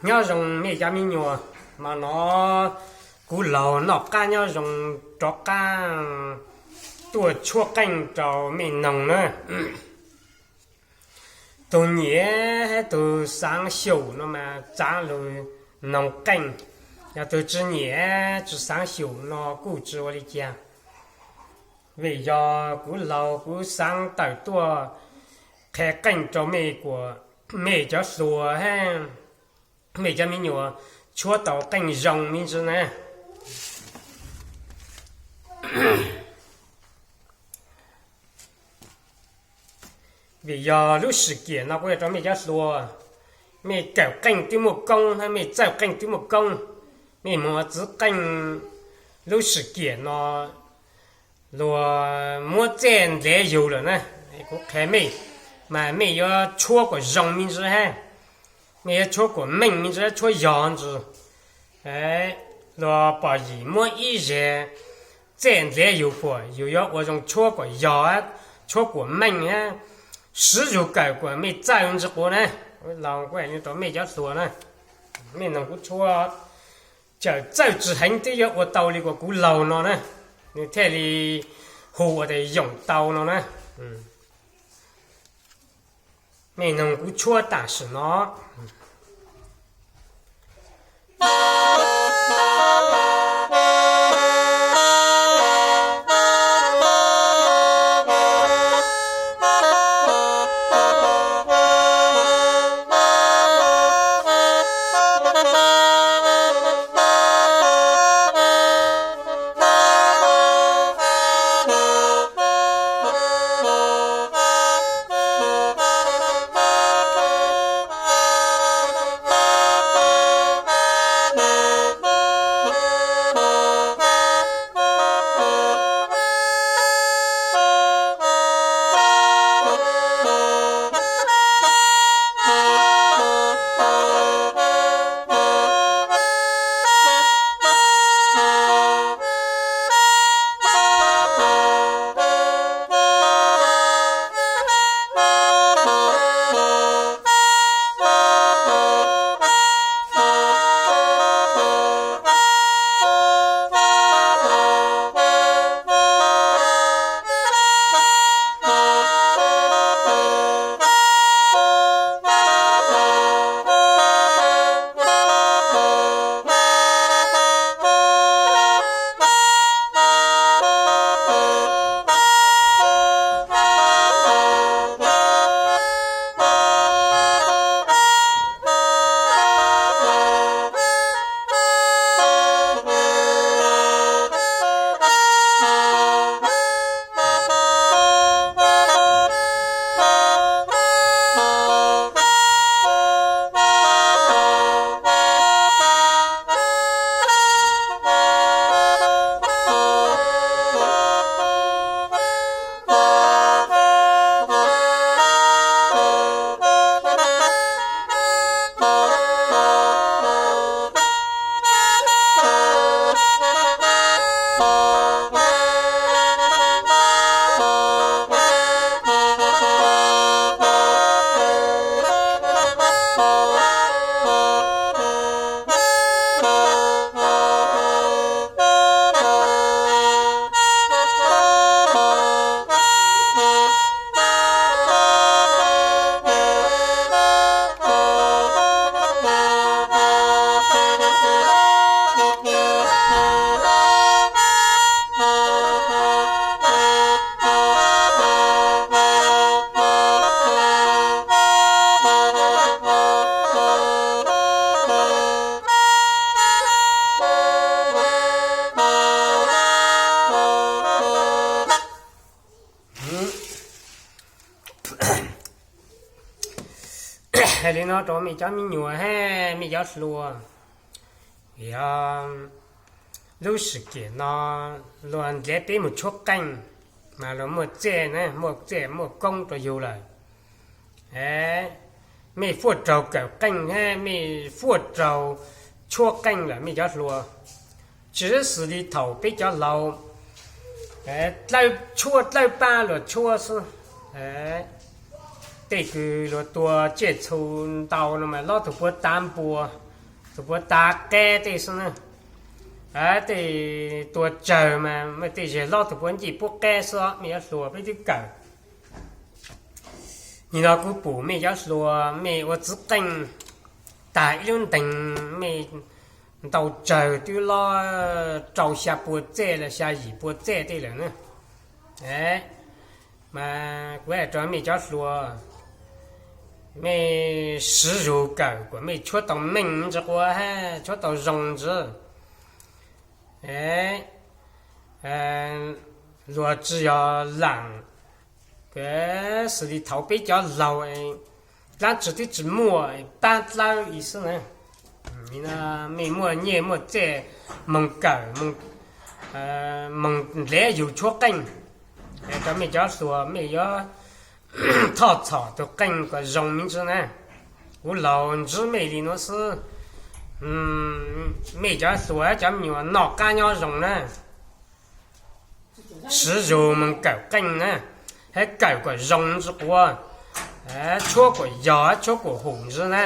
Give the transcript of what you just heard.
Nyob zoo mej cov me nyuam, mas no kuv laug noj qab nyob zoo rov qab tuaj tshuab qeej rau mej noog na. Tug nyiam hab tug xaav xyum no mas txaav lug noog qeej, yog tug tsi nyiam tsi xaav xyum no kuj tsi ua li cas. Vim yog kuv laug kuv xaav tawm tuaj qha qeej rau mej, mej cov hluas hab mej cov me nyuam tshuab tau qeej zoo me ntsis na. Vim yog lub sim kiam no kuv yuav rau mej cov hluas, mej kawm qeej twb muaj koob hab mej txawj qeej twb muaj koob, mej moog txwv qeej lub sim kiam no luag muab txaj ndlev yug lawm na. Kuv qha mej, mas mej yuav tshuab kuas zoo me ntsis hab, mej yuav tshuab kuas meej me ntsis, tshuab yog ntsis. Luag pom yim muab ib zag txaj ndlev yug kuas yug yuav ua zoo tshuab kuas yog, tshuab kuas meej hab, siv yug kawm kuas mej txawj ntsis quav na. Laug kuv has rau mej cov hluas na, mej noog kuv tshuab, txawm txawj tsi heev twb yuav ua tau li kuas kuv laug no na, nws thiaj li hu ua tas yoom tau no na. Mej noog kuv tshuab tam sim no. Hais li no rau mej cov me nyuam hab mej cov hluas, yog lub sim kiam no luag ndlev peb mus tshuab qeej, mas luag muaj txaj na, muaj txaj muaj koob rau yug lawm. Mej fuaj raug kawm qeej hab mej fuaj raug tshuab qeej lawm mej cov hluas. Tsis xws li thaum peb cov laus, tshuab dlawb pab luag tshuab xwb. Tej kws luag tua tsiaj txhu ntau no mas lob tug puab tav npua, Tus puav tas qeb tej xwb na. Tej tua tsawg mas mej tej zag hlob tus puav ncej puab qeb xwb, mej cov hluas peb twb kawm. Nim no kuv pum mej cov hluas mej ua txiv qeej tag ib lub ntees, mej ntau tsawg twb lob rau xya pua txej los xya yim pua txej tej lawm na. Mas kuv hais rau mej cov hluas, mej siv zug kawm kom mej tshuab tau meej ntsis quav, tshuab tau zoo ntsis. Luag tsi yog laam, xws li thaud peb cov laug, dlaab tsi twb tsi muaj, paab dlawb ib xwb na. Mej muaj nyej muaj txej, moog kawm, moog nrhav yug tshuab qeej. Rau mej cov hluas mej yuav thoj txhom tug qeej kom zoo me ntsis na. Kuv laug ntsib mej li nuav xwb, mej cov hluas cov me nyuam noj qab nyob zoo na. Siv zug moog kawm qeej na, hab kawm kom zoo ntsis quav, tshuab kom yog, tshuab kom hum ntsis na.